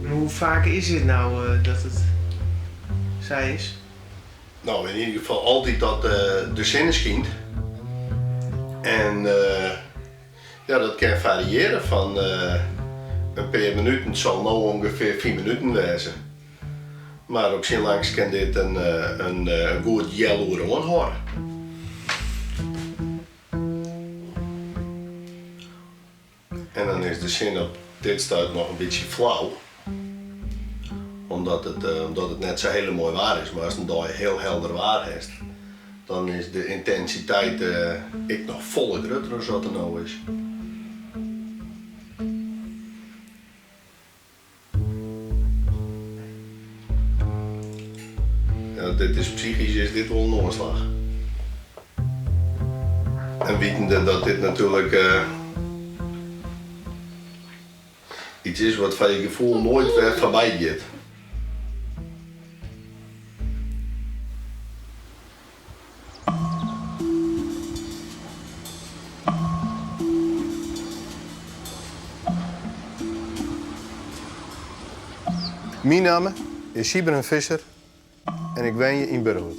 Hoe faak is it no dat it sa is? No, yn ieder gefal altyd dat de sinne skynt. En ja, dat kin fariearje fan in pear minuten, it sil no ûngefear fiif minuten wêze. Mar op syn langst kin dit in goed healoere oanhâlde. En dan is de sinne op dit stuit noch in bytsje flau, omdat it, omdat it net sa hiele moai waar is. Mar ast in dei hiel helder waar hast, dan is de yntinsiteit ek noch folle grutter as wat er no is. Ja, dit is psychysk is dit wol in oanslach. En wittende dat dit natuerlik iets is wat foar je gefoel noait wer foarby giet. Myn namme is Siebren Visser en ik wenje yn Burchwert.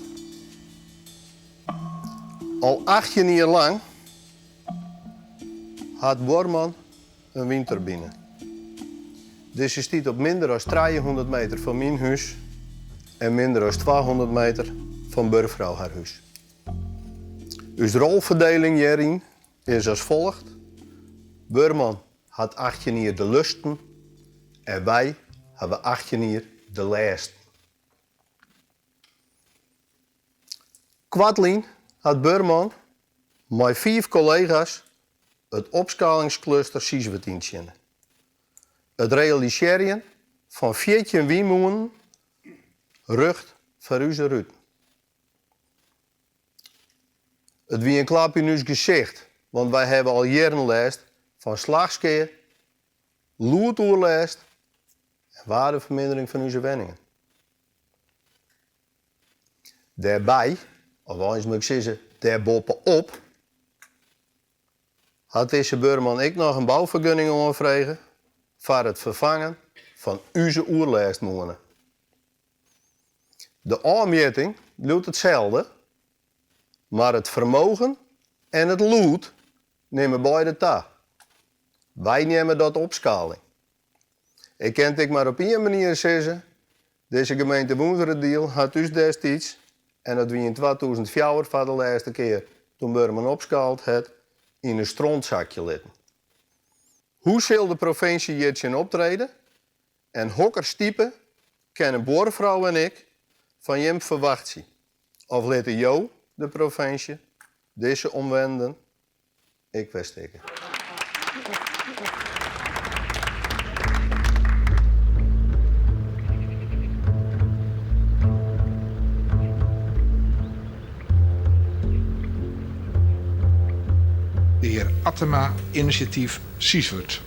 Al 18 jier lang hat buorman in wynturbine. Dizze stiet op minder as 300 meter fan myn hús en minder as 200 meter fan buorfrou har hús. Us rolferdeling hjiryn is as folget, buorman hat 18 jier de lusten en wy hawwe 18 jier de lêsten. Koartlyn hat buorman mei fiif kollega's it opskaalingskluster Syswert yntsjinne. It realisearjen fan 14 wynmûnen rjocht foar ús ruten. It wie in klap yn ús gesicht, want wy hawwe al jierren lêst fan slachskea, lûdoerlêst en waardefermindering fan ús wenningen. Dêrby, of eins moat ik sizze dêrboppe-op, hat dizze buorman ek noch in boufergunning oanfrege foar it ferfangen fan ús oerlêstmûne. De ôfmjitting bliuwt itselde, mar it fermogen en it lûd nimme beide ta. Wy neame dat opskaling. Ik kin it ek mar op ien manier sizze, dizze gemeente Wûnseradiel hat ús destiids, en dat wie yn 2004 foar de lêste kear toen buorman opskaald hat, yn in stront sakje litten. Hoe sil de provinsje hjir tsjin optrede en hokker stipe kinne buorfrou en ik fan jim ferwachtsje? Of litte jo, de provinsje, dizze omwennenden ek wer stikke? De hear Attema, Inisjatyf Syswert.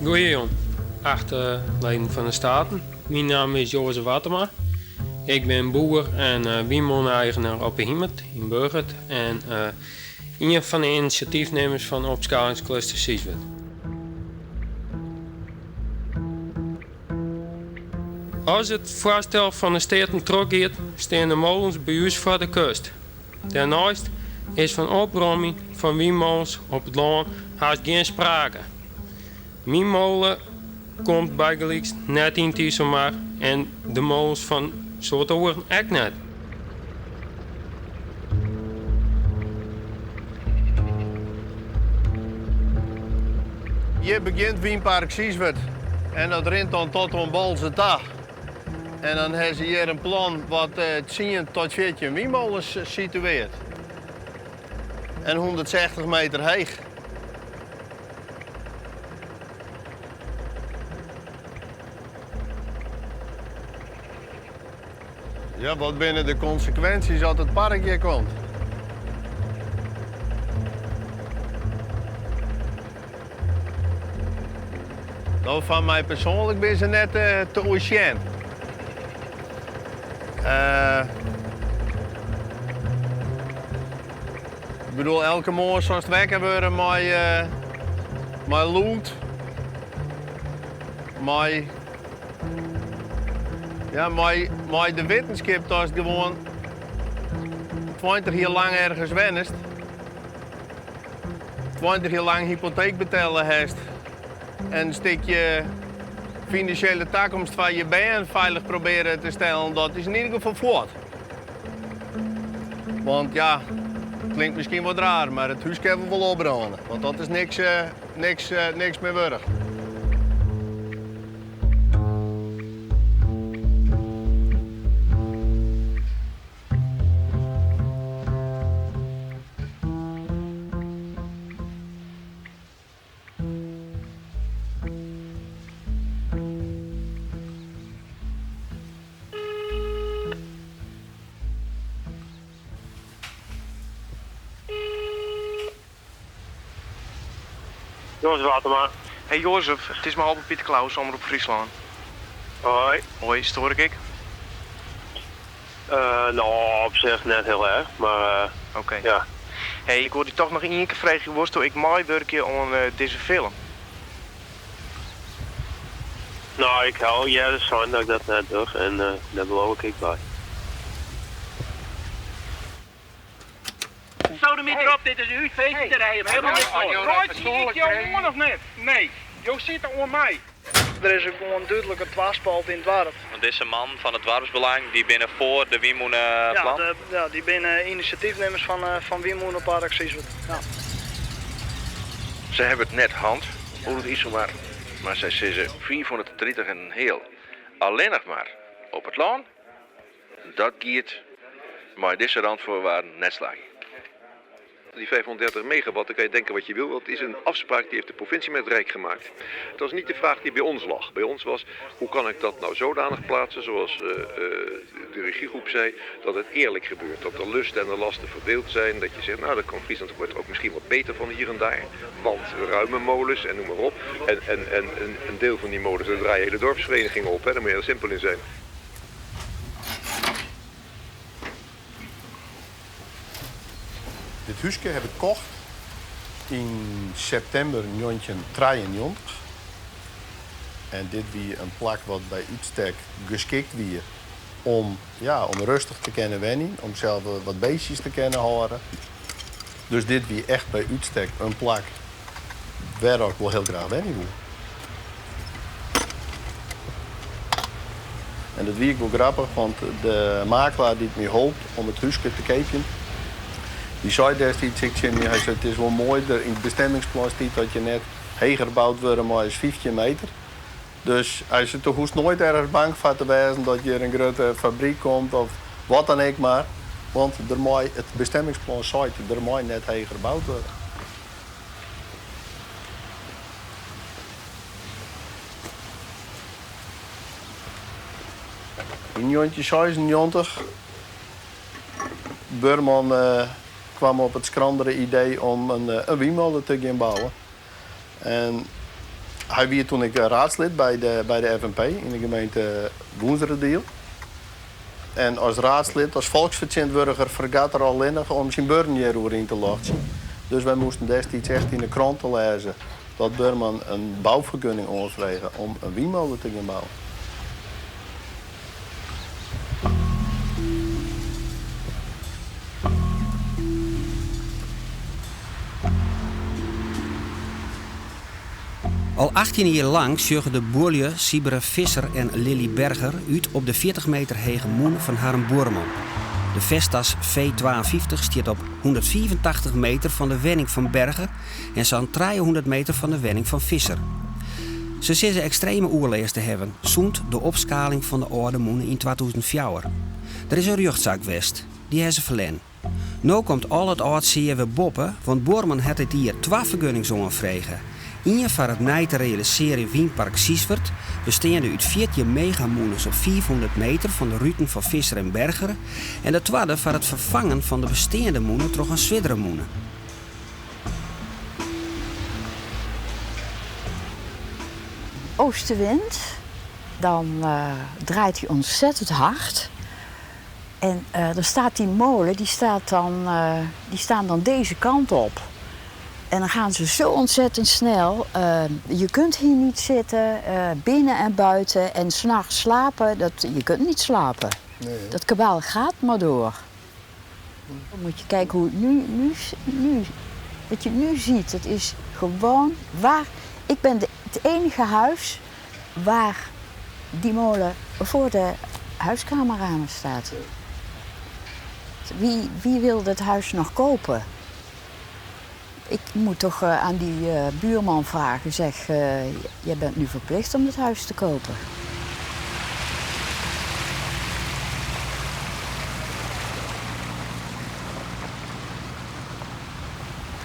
Goeiejûn, achte leden fan de Steaten. Myn namme is Jozef Attema. Ik bin boer en wynmûne-eigener op 'e Himert yn Burchwert en ien fan de inisjatyfnimmers fan opskaalingskluster Syswert. As it foarstel fan de Steaten trochgiet, stean de molens by ús foar de kust. Dêrneist is fan opromjen fan wynmolens op it lân hast gjin sprake. Myn mole komt bygelyks net yn it Iselmar en de molens fan soad oaren ek net. Hjir begjint Wynpark Syswert en dat rint dan tot oan Boalsert ta. En dan ha se hjir in plan wat 10 tot 14 wynmolens situeart. En 160 meter heech. Ja, wat binne de konsekwinsjes as it park hjir komt? No, foar my persoanlik binne se net te oersjen. Ik bedoel, elke moarn sast wekker wurde mei, mei lûd, mei, ja, mei, mei de wittenskip datst gewoan 20 jier lang ergens wennest, 20 jier lang hypoteek betelle hast en in stikje finansjele takomst foar je bern feilich probearje te stellen, dat is yn ieder gefal fuort. Want ja, klinkt miskien wat raar, mar it hús kin wol opbrâne, want dat is niks, niks, niks mear wurdich. Jozef Attema. Hey Jozef, it is mei Albert Pieter Claus, Omrop Fryslân. Hoi. Hoi, stoar ik ek? No, op sich net hiel erch, mar Oké. ja. Hey, ik wol dy toch noch ien kear freegje, wolsto ek meiwurkje oan dizze film? No, ik ha al earder sein dat ik dat net doch en dêr bliuw ik ek by. Sodemieter op, dit is ús feestje, dêr ha jim helemaal niks oan. Reitsje ik jo oan of net? Nee, jo sitte oan my. Der is ek gewoan dúdlik in twaspalt yn it doarp. Want dizze mannen fan it doarpsbelang dy binne foar de wynmûneplan? Ja, ja, dy binne inisjatyfnimmers fan fan Wynmûnepark Syswert. Ja. Se hawwe it net hân oer it Iselmar, mar sy sizze 530 en in heal allinnich mar op it lân. Dat giet mei dizze randvoorwaarden net slagjen. Die 530 megawatt, dan kan je denken wat je wil. Dat is een afspraak die heeft de provincie met het Rijk gemaakt. Het was niet de vraag die bij ons lag. Bij ons was, hoe kan ik dat nou zodanig plaatsen, zoals eh, eh, de regiegroep zei, dat het eerlijk gebeurt. Dat de lusten en de lasten verdeeld zijn. Dat je zegt, nou, dan kan Friesland wordt ook misschien wat beter van hier en daar. Want we ruimen molens en noem maar op. En, en, en, een deel van die molens, daar draaien hele dorpsverenigingen op. Hè? Daar moet je heel simpel in zijn. Dit húske haw ik kocht yn septimber 1993. En dit wie in plak wat by útstek geskikt wie om, ja, om rêstich te kinnen wenjen, om sels wat bistjes te kinnen hâlde. Dus dit wie echt by útstek in plak wêr ik wol hiel graach wenje woe. En dat wie ek wol grappich, want de makelaar dy't my holp om it húske te keapjen, dy sei destiids ek tsjin my, hy sei, it is wol moai, der yn it bestemmingsplan stiet dat je net heger boud wurde mei as 15 meter. Dus hy sei, do hoechst noait ergens bang foar te wêzen dat hjir in grutte fabryk komt of wat dan ek mar, want der mei, it bestemmingsplan seit, der mei net heger boud wurde. Yn 1996, buorman kwam op it skrandere idee om in wynmole te gean bouwen. En hy wie toen ek raadslid by de, by de FNP yn de gemeente Wûnseradiel. En as raadslid, as folksfertsjintwurdiger, fergat er allinnich om syn buorren hjiroer yn te ljochtsjen. Dus wy moasten destiids echt yn de krante lêze dat buorman in boufergunning oanfrege om in wynmole te gean bouwen. Al 18 jier lang sjogge de buorlju Sybere Visser en Lily Berger út op de 40 meter hege mûne fan harren buorman. De Vestas V52 stiet op 185 meter fan de wenning fan Berger en sa'n 300 meter fan de wenning fan Visser. Se sizze ekstreme oerlêst te hawwen sûnt de opskaling fan de âlde mûne yn 2004. Der is in rjochtsaak west, dy ha se ferlern. No komt al it âld sear wer boppe, want buorman hat dit jier twa fergunnings oanfrege. Ien foar it nij te realisearjen wynpark Syswert, besteande út 14 megamûnes op 500 meter fan de ruten fan Visser en Berger, en de twadde foar it ferfangen fan de besteande mûne troch in swierdere mûne. Oostenwind, dan draait hij ontzettend hard. En dan staat die molen, die, staat dan, die staan dan deze kant op. En dan gaan ze zo ontzettend snel. Je kunt hier niet zitten, binnen en buiten. En 's nachts slapen, dat, je kunt niet slapen. Nee. Dat kabaal gaat maar door. Dan moet je kijken hoe het nu, nu, nu, wat je nu ziet. Het is gewoon waar. Ik ben de, het enige huis waar die molen voor de huiskamerramen staat. Wie, wie wil dat huis nog kopen? Ik moet toch aan die buurman vragen. Zeg, jij bent nu verplicht om het huis te kopen.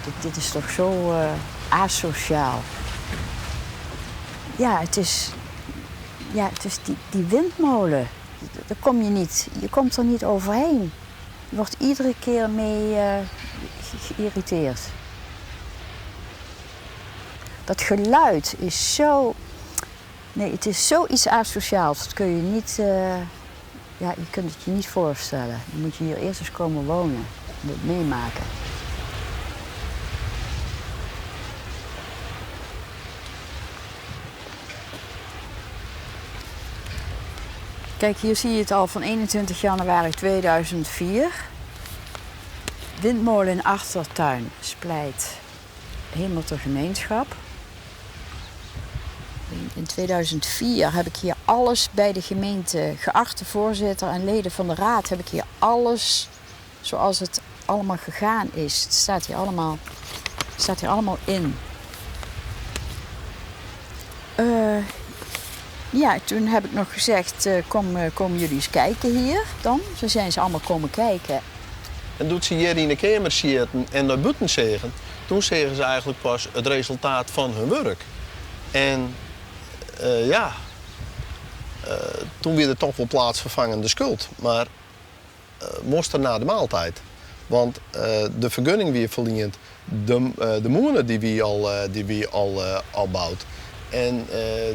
Dit, dit is toch zo asociaal. Ja, het is, ja, het is die, die windmolen. Daar kom je niet, je komt er niet overheen. Je wordt iedere keer mee geïrriteerd. Dat geluid is zo. Nee, het is zoiets asociaals. Dat kun je niet. Ja, je kunt het je niet voorstellen. Dan moet je hier eerst eens komen wonen. En het meemaken. Kijk, hier zie je het al van 21 januari 2004. Windmolen in achtertuin splijt Hemelter gemeenschap. In 2004 heb ik hier alles bij de gemeente, geachte voorzitter en leden van de raad, heb ik hier alles zoals het allemaal gegaan is. Het staat hier allemaal, staat hier allemaal in. Ja, toen heb ik nog gezegd, kom, komen jullie eens kijken hier dan. Zo zijn ze allemaal komen kijken. En doe't se hjir yn de keamer sieten en nei bûten seagen, toen seagen se eigentlik pas it resultaat fan hun wurk. En ja, toen wie der toch wol plaatsferfangende skuld. Mar mosterd na de maaltijd. Want de fergunning wie ferliend, de mûne dy wie al, dy wie al, al boud. En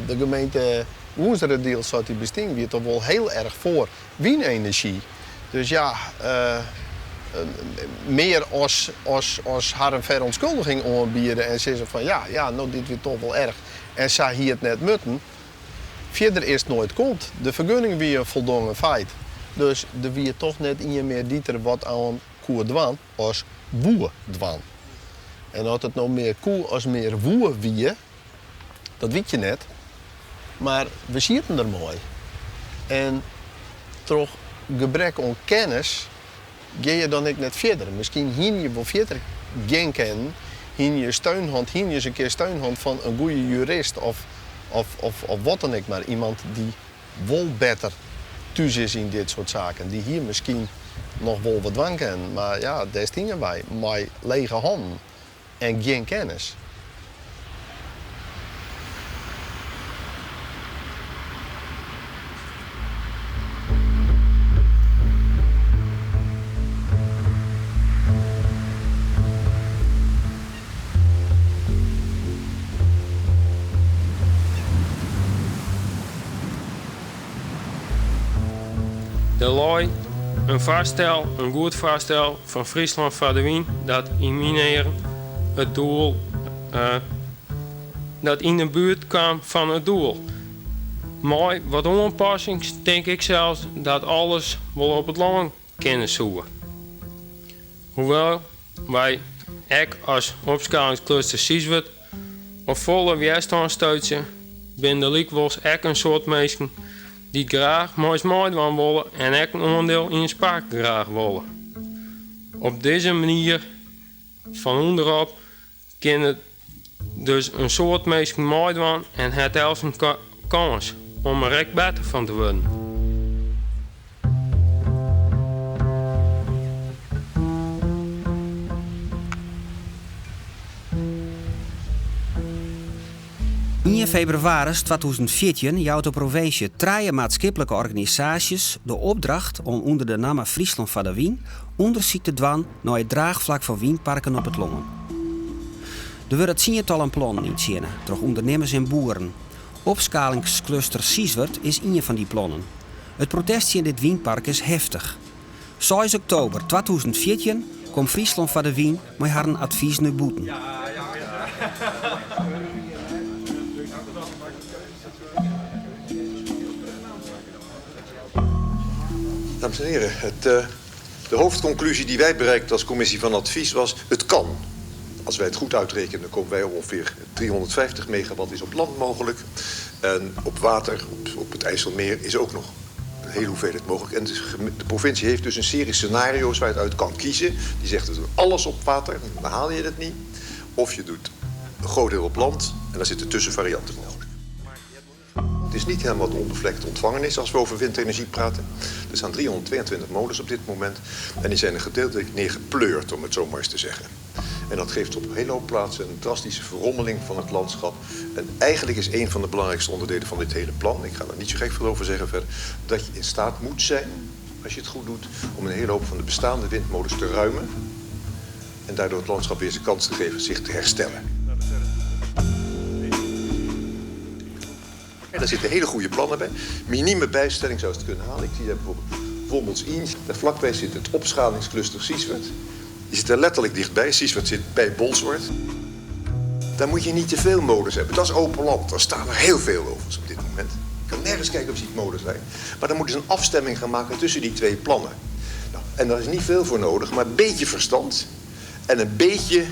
de gemeente Wûnseradiel, sa't dy bestie, wie toch wol hiel erch foar wynenerzjy. Dus ja, mear as, as, as harren ferûntskuldiging oanbiede en sizze fan ja, ja, no dit wie toch wol erch en sa hie it net mutten. Fierder is it noait komd. De fergunning wie in foldongen feit. Dus der wie toch net ien mear dy't der wat oan koe dwaan as woe dwaan. En oft it no mear koe as mear woe wie, dat wit je net. Mar we sieten der mei. En troch gebrek oan kennis gean je dan ek net fierder. Miskien hiene je wol fierder gean kinnen, hiene je steun hân, hiene je ris in kear steun hân fan in goede jurist of, of, of, of wat dan ek mar. Iemand dy't wol better thús is yn dit soart saken. Dy hie miskien noch wol wat dwaan kinnen. Mar ja, dêr stiene wy mei lege hannen en gjin kennis. Der lei in foarstel, in goed foarstel fan Fryslân foar de Wyn dat yn myn eagen it doel dat yn 'e buert kaam fan it doel. Mei wat oanpassings tink ik sels dat alles wol op it lân kinne soe. Hoewol wy ek as opskaalingskluster Syswert op folle wjerstân stuitsje, binne der lykwols ek in soad minsken dy't graach mei ús meidwaan wolle en ek in oandiel yn 'e smaak graach wolle. Op dizze manier fan ûnderop kinne dus in soad minsken meidwaan en hat elts in kâns om der ek better fan te wurden. Ien febrewaris 2014 jout de provinsje trije maatskiplike organisaasjes de opdracht om ûnder de namme Fryslân foar de Wyn ûndersyk te dwaan nei it draachflak foar wynparken op it lân. Der wurde tsientallen plannen yntsjinne troch ûndernimmers en boeren. Opskalingskluster Syswert is ien fan dy plannen. It protest tsjin dit wynpark is heftich. Seis oktober 2014 komt Fryslân foar de Wyn mei harren advys nei bûten. Dames en heren, het, eh, de hoofdconclusie die wij bereikten als commissie van advies was: het kan. Als wij het goed uitrekenen, komen wij op ongeveer 350 megawatt is op land mogelijk. En op water, op, op het IJsselmeer, is ook nog een hele hoeveelheid mogelijk. En de provincie heeft dus een serie scenario's waar je het uit kan kiezen. Die zegt, we doen alles op water, dan haal je het niet. Of je doet een groot deel op land en daar zitten tussenvarianten mogelijk. Het is niet helemaal de onbevlekte ontvangenis als we over windenergie praten. Er staan 322 molens op dit moment. En die zijn er gedeeltelijk neergepleurd, om het zo maar eens te zeggen. En dat geeft op een hele hoop plaatsen een drastische verrommeling van het landschap. En eigenlijk is een van de belangrijkste onderdelen van dit hele plan, ik ga daar niet zo gek veel over zeggen verder, dat je in staat moet zijn, als je het goed doet, om een hele hoop van de bestaande windmolens te ruimen. En daardoor het landschap weer zijn kans te geven zich te herstellen. En daar zitten hele goede plannen bij. Minieme bijstelling zou het kunnen halen. Ik zie daar bijvoorbeeld Wommels 1. Daar vlakbij zit het opschalingscluster Sieswert. Die zit er letterlijk dichtbij. Sieswert zit bij Bolsward. Daar moet je niet te veel molens hebben. Dat is open land. Daar staan er heel veel overigens op dit moment. Ik kan nergens kijken of ze niet molens zijn. Maar dan moeten ze een afstemming gaan maken tussen die twee plannen. Nou, en daar is niet veel voor nodig, maar een beetje verstand en een beetje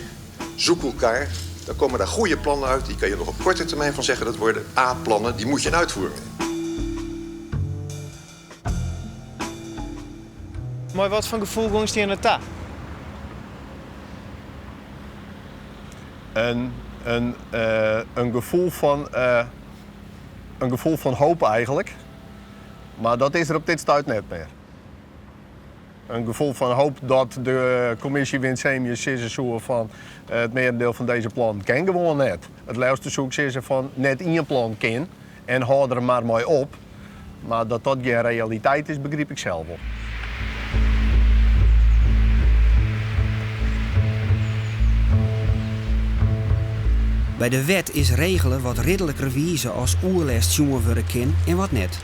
zoek elkaar. Dan komen daar goede plannen uit. Die kan je nog op korte termijn van zeggen. Dat worden A-plannen, die moet je in uitvoering nemen. Maar wat voor gevoel gongst hjir nei ta? Een, een, eh, een, gevoel van, eh, een gevoel van hoop eigenlijk. Maar dat is er op dit stuit net meer. Een gevoel van hoop dat de commissie Winsemius sizze soe fan het merendeel fan dizze plannen kin gewoan net. It leafste soe ik sizze fan net ien plan kin en hâld der mar mei op. Mar dat dat gjin realiteit is, begryp ik sels wol. By de wet is regele wat ridlikerwize as oerlêst sjoen wurde kin en wat net.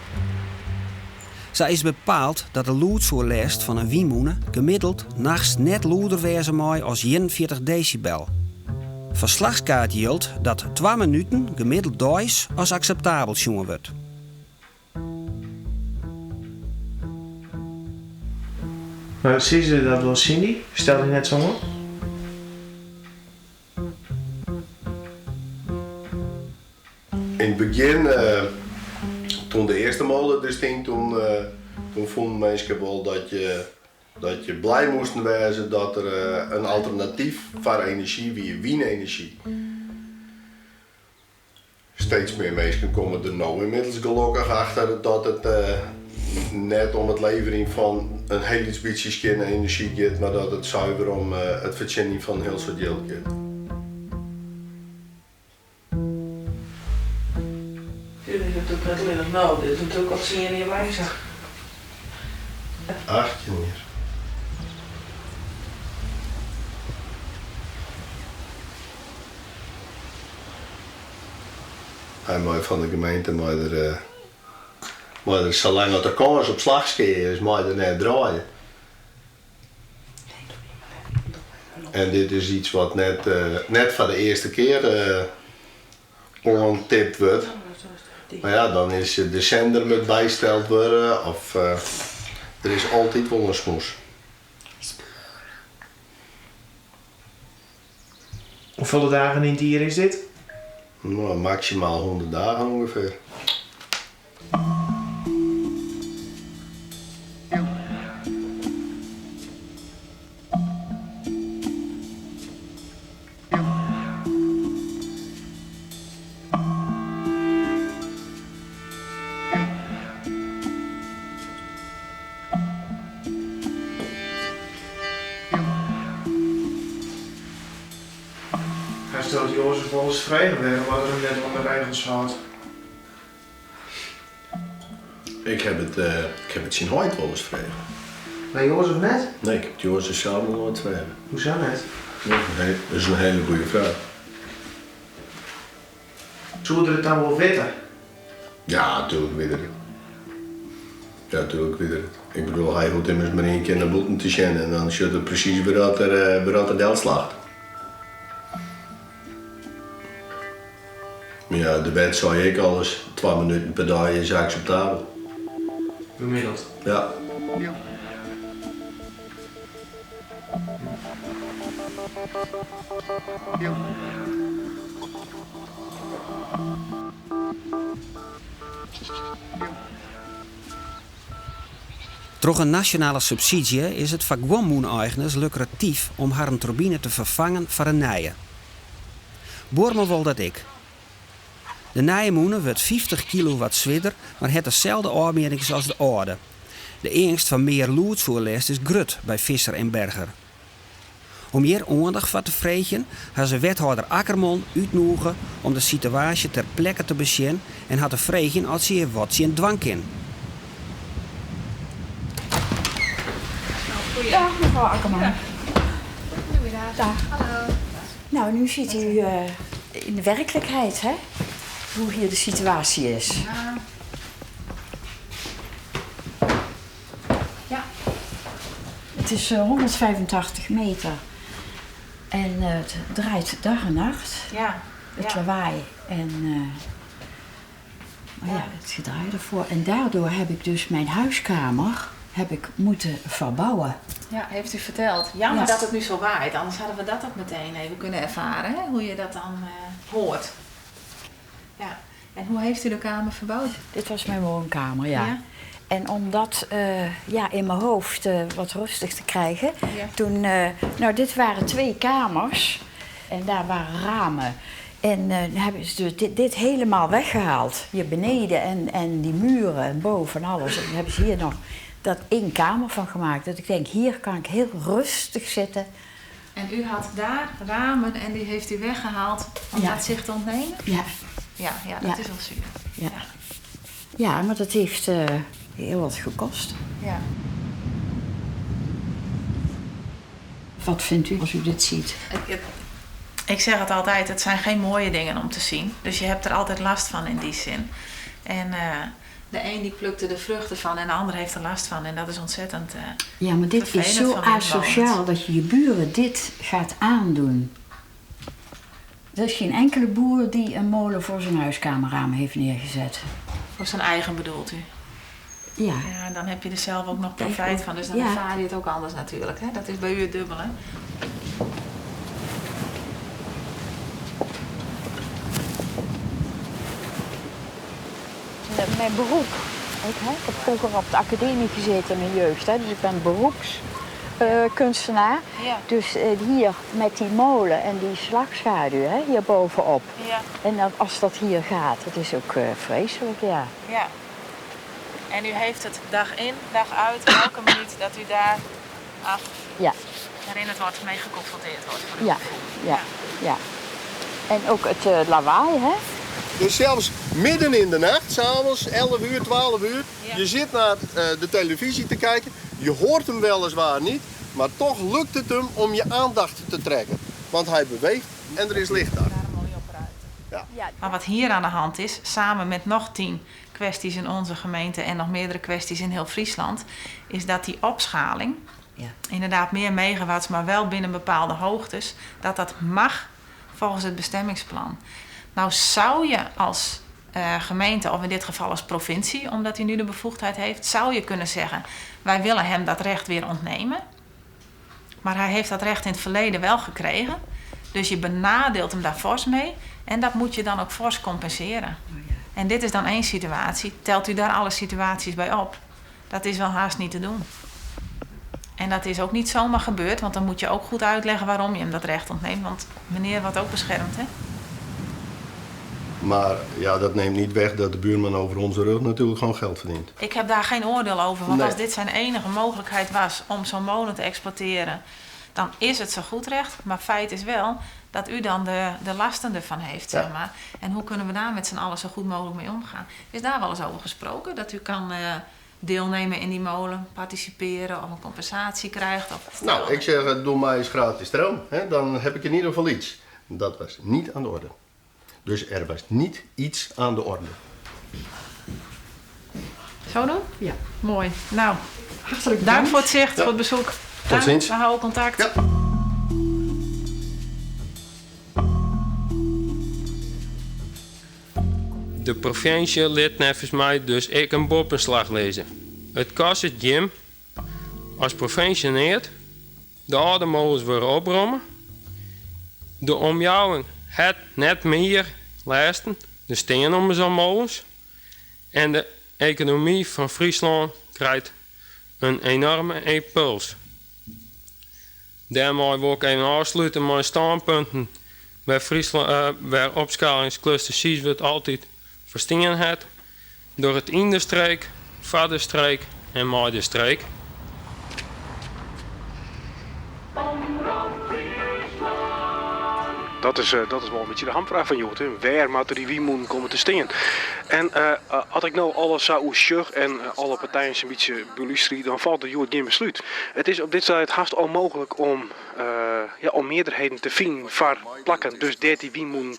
Sa is bepaald dat de lûdsoerlêst fan in wynmûne gemiddeld nachts net lûder wêze mei as 41 desibel. Foar slachskaad jildt dat twa minuten gemiddeld deis as akseptabel sjoen wurdt. Mar sizze se dat wol tsjin dy? Stel dy net sa oan. Yn it begjin, toen de earste mole der stie, toen, toen fûnen minsken wol dat je, dat je blij moasten wêze dat der in alternatyf foar enerzjy wie, wynenerzjy. Steeds mear minsken komme der no ynmiddels gelokkich achter dat it net om it leverjen fan in hiel lyts bytsje skjinne enerzjy giet, mar dat it suver om it fertsjinjen fan in hiel soad jild giet. Dit is natuerlik net allinnich no, dit is natuerlik al tsien jier lang sa. 18 jier. Hy mei fan de gemeente mei der, mei der salang at der kâns op slachskea is, mei der net draaie. En dit is iets wat net, net foar de earste kear oantipt wurdt. Mar ja, dan is de sender moat bysteld wurde of der is altyd wol in smoes. Hoefolle dagen yn it jier is dit? No, maksimaal 100 dagen ûngefear. Hasto Jozef wolris frege wêrom as er him net oan de regels hâldt? Ik haw it, ik haw it syn heit wolris frege. Mar Jozef net? Nee, ik haw it Jozef sels noch noait frege. Hoezo net? Dat is in hiele goede fraach. Soe er it dan wol witte? Ja, tuerlik wit er it. Ja, tuerlik wit er it. Ik bedoel, hy hoecht immers mar ien kear nei bûten te sjen en dan sjocht er presys wêr dat er, wêr dat er delslacht. Mar ja, de wet sei ek alris, twa minuten per dei is akseptabel. Gemiddeld? Ja. Troch in nasjonale subsydzje is it foar guon mûne-eigners lukratyf om harren turbine te ferfangen foar in nije. Buorman wol dat ek. De nije mûne wurdt 50 kilowatt swierder, mar hat deselde ôfmjittings as de âlde. De eangst foar mear lûdsoerlêst is grut by Visser en Berger. Om hjir oandacht foar te freegjen ha se wethâlder Akkerman útnûge om de situaasje ter plekke te besjen en har te freegjen oft se hjir wat tsjin dwaan kin. Dag mevrouw Akkerman. Goedemiddag. Dag. Hallo. Nou, nu ziet u eh, in de werkelijkheid hè, hoe hier de situatie is. Ja. Ja. Het is 185 eh, meter en eh, het draait dag en nacht. Ja. Het ja. lawaai en eh, maar ja, het gedraai ervoor. En daardoor heb ik dus mijn huiskamer heb ik moeten verbouwen. Ja, heeft u verteld. Jammer Ja. dat het nu zo waait, anders hadden we dat ook meteen even kunnen ervaren, hè? hoe je dat dan eh, hoort. Ja. En hoe heeft u de kamer verbouwd? Dit was mijn woonkamer, ja. Ja. En om dat eh, ja, in mijn hoofd eh, wat rustig te krijgen, Ja. toen, eh, nou, dit waren twee kamers en daar waren ramen. En eh, dan hebben ze dus dit, dit helemaal weggehaald. Hier beneden en, en die muren en boven en alles. En dan hebben ze hier nog dat één kamer van gemaakt. Dat ik denk, hier kan ik heel rustig zitten. En u had daar ramen en die heeft u weggehaald om Ja. dat zicht te ontnemen? Ja. Ja, ja dat Ja. is wel zuur. Ja, ja maar dat heeft eh, heel wat gekost. Ja. Wat vindt u als u dit ziet? Ik, ik- ik zeg het altijd, het zijn geen mooie dingen om te zien. Dus je hebt er altijd last van in die zin. En eh, de een die plukte de vruchten van en de ander heeft er last van. En dat is ontzettend eh, Ja, maar dit is vervelend zo van windmolens. asociaal dat je je buren dit gaat aandoen. Er is geen enkele boer die een molen voor zijn huiskamerraam heeft neergezet. Voor zijn eigen bedoelt u? Ja. Ja, en dan heb je er zelf ook nog profijt van. Dus dan Ja. ervaar je het ook anders natuurlijk. Hè? Dat is bij u het dubbele. Mijn beroep. Ik, hè, ik heb vroeger op de academie gezeten in mijn jeugd, hè, dus ik ben beroepskunstenaar. Ja. Dus eh, hier met die molen en die slagschaduw hè, hier bovenop. Ja. En dan, als dat hier gaat, dat is ook eh, vreselijk, ja. Ja. En u heeft het dag in, dag uit, elke minuut dat u daar af Ja, herinnerd wordt, mee geconfronteerd wordt. Voor uw ja, gevoel. ja, ja. En ook het eh, lawaai, hè? Dus zelfs midden in de nacht, s'avonds, 11 uur, 12 uur, je zit naar eh, de televisie te kijken. Je hoort hem weliswaar niet, maar toch lukt het hem om je aandacht te trekken. Want hij beweegt en er is licht daar. Ja. Maar wat hier aan de hand is, samen met nog 10 kwesties in onze gemeente en nog meerdere kwesties in heel Friesland, is dat die opschaling, inderdaad meer megawatts, maar wel binnen bepaalde hoogtes, dat dat mag volgens het bestemmingsplan. Nou zou je als eh, gemeente, of in dit geval als provincie, omdat hij nu de bevoegdheid heeft, zou je kunnen zeggen: wij willen hem dat recht weer ontnemen. Maar hij heeft dat recht in het verleden wel gekregen. Dus je benadeelt hem daar fors mee. En dat moet je dan ook fors compenseren. En dit is dan één situatie. Telt u daar alle situaties bij op? Dat is wel haast niet te doen. En dat is ook niet zomaar gebeurd, want dan moet je ook goed uitleggen waarom je hem dat recht ontneemt. Want meneer wordt ook beschermd, hè? Maar ja, dat neemt niet weg dat de buurman over onze rug natuurlijk gewoon geld verdient. Ik heb daar geen oordeel over, want Nee. als dit zijn enige mogelijkheid was om zo'n molen te exploiteren, dan is het zo goed recht. Maar feit is wel dat u dan de, de lasten ervan heeft, Ja. zeg maar. En hoe kunnen we daar met z'n allen zo goed mogelijk mee omgaan? Is daar wel eens over gesproken, dat u kan eh, deelnemen in die molen, participeren of een compensatie krijgt? Of... Nou, ik zeg, eh, doe mij eens gratis stroom. Hè? Dan heb ik in ieder geval iets. Dat was niet aan de orde. Dus er was niet iets aan de orde. Zo doen? Ja. Mooi. Nou, hartelijk dank bedankt. voor het zicht, Ja. voor het bezoek. Tot ziens. We houden contact. De provinsje lit neffens my dus ek in boppeslach lizze. It kostet jim as provinsje neat, de âlde molens wurde opromme, de omjouwing hat net mear lêsten, der stean ommers al molens en de ekonomy fan Fryslân krijt in enoarme ympuls. Dêrmei wol ik even ôfslute mei stânpunten wêr Fryslân, wêr opskaalingskluster Syswert altyd foar stien hat, doch it yn de streek, foar de streek en mei de streek. Dat is, dat is wol in bytsje de hamfraach fan hjoed. Wêr moatte dy wynmûnen komme te stean? En as ik no alles sa oersjoch en alle partijen in bytsje belústerje, dan falt der hjoed gjin beslút. It is op dit stuit hast ûnmooglik om, ja, om mearderheden te finen foar plakken, dus dêr't dy wynmûnen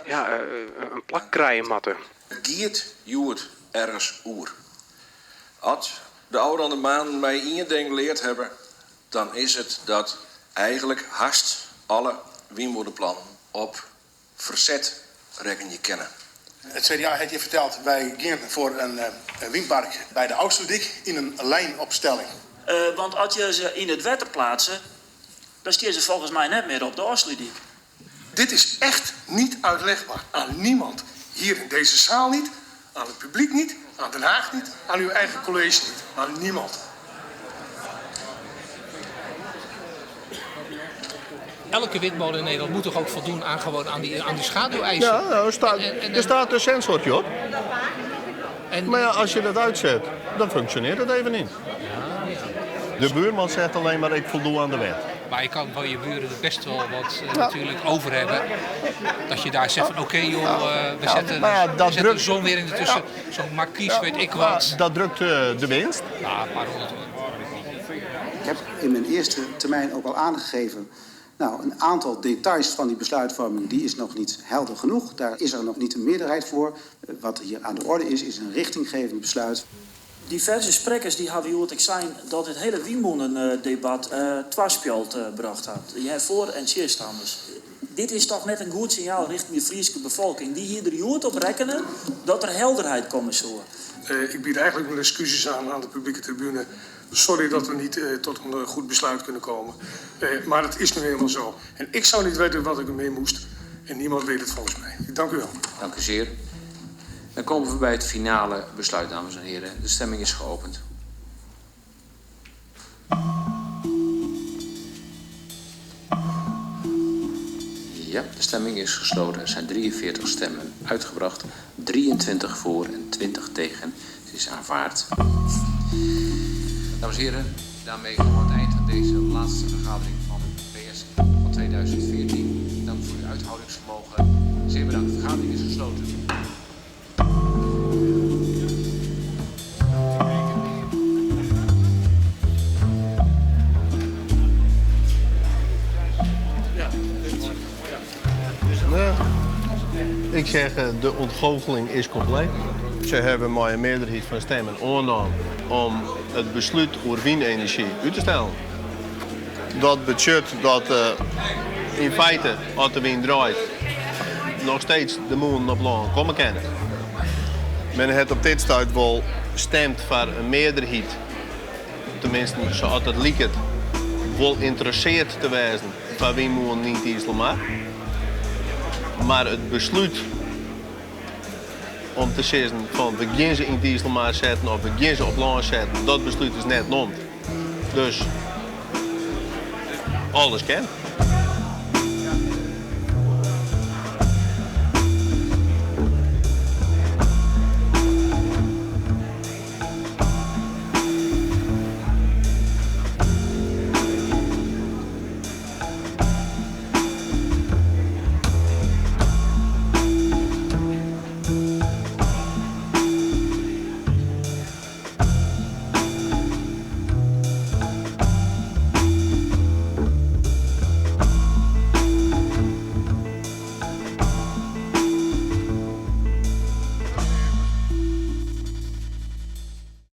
ja, in plak krije moatte. It giet hjoed ergens oer. As de ôfrûne maanden my ien ding leard hawwe, dan is it dat eigentlik hast alle wynmûneplannen op ferset rekkenje kinne. It CDA hat hjir ferteld, wy gean foar in wynpark by de Ofslútdyk yn in lynopstelling. Want as je se yn it wetter pleatse, dan stean se folgens my net mear op de Ofslútdyk. Dit is echt niet uitlegbaar aan niemand. Hier in deze zaal niet, aan het publiek niet, aan Den Haag niet, aan uw eigen college niet, aan niemand. Elke windmolen in Nederland moet toch ook voldoen aan, gewoon aan, die, aan die schaduweisen? Ja, nou, er staat een sensortje op. Maar ja, als je dat uitzet, dan functioneert het even niet. De buurman zegt alleen maar ik voldoe aan de wet. Maar je kan van je buren er best wel wat natuurlijk over hebben. Dat je daar zegt van oké joh, we Ja, zetten, maar ja, dat we zetten drukt- de zon weer in de tussen. Zo'n markies, weet ik wat. Dat drukt de winst. Ja, een paar honderd. Ik heb in mijn eerste termijn ook al aangegeven... Nou, een aantal details van die besluitvorming die is nog niet helder genoeg. Daar is er nog niet een meerderheid voor. Wat hier aan de orde is, is een richtinggevend besluit. Diverse sprekkers die hadden hjoed ik sein dat het hele wynmûnendebat twaspjalt brocht hat. Je hebt voor- en tsjinstanners. Dit is toch net in goed signaal richting de Fryske befolking. Die hier der hjoed op rekkenen dat der helderheid komme soe. Ik bied eigenlijk mijn excuses aan aan de publieke tribune. Sorry dat we niet tot een goed besluit kunnen komen. Maar het is nu eenmaal zo. En ik zou niet weten wat ik ermee moest. En niemand weet het volgens mij. Ik dank u wel. Dank u zeer. Dan komen we bij het finale besluit, dames en heren. De stemming is geopend. Ja, de stemming is gesloten. Er zijn 43 stemmen uitgebracht. 23 voor en 20 tegen. Het is aanvaard. Dames en heren, daarmee komen we aan het eind van deze laatste vergadering van het PS van 2014. Dank voor uw uithoudingsvermogen. Zeer bedankt. De vergadering is gesloten. Ja. Ik zeg, de ontgoocheling is compleet. Ze hebben maar een meerderheid van stemmen aangenomen om het besluit over windenergie uit te stellen. Dat betekent dat in feite, als de wind draait, nog steeds de moon op land komen kan. Men heeft op dit stuit wel stemt voor een meerderheid. Tenminste, zoals het lijkt, wel interesseerd te wezen van wie moet niet Iselmar. Maar het besluit om te zeggen van we gaan ze in het Iselmar zetten of we gaan ze op land zetten, dat besluit is net genomen. Dus alles kan.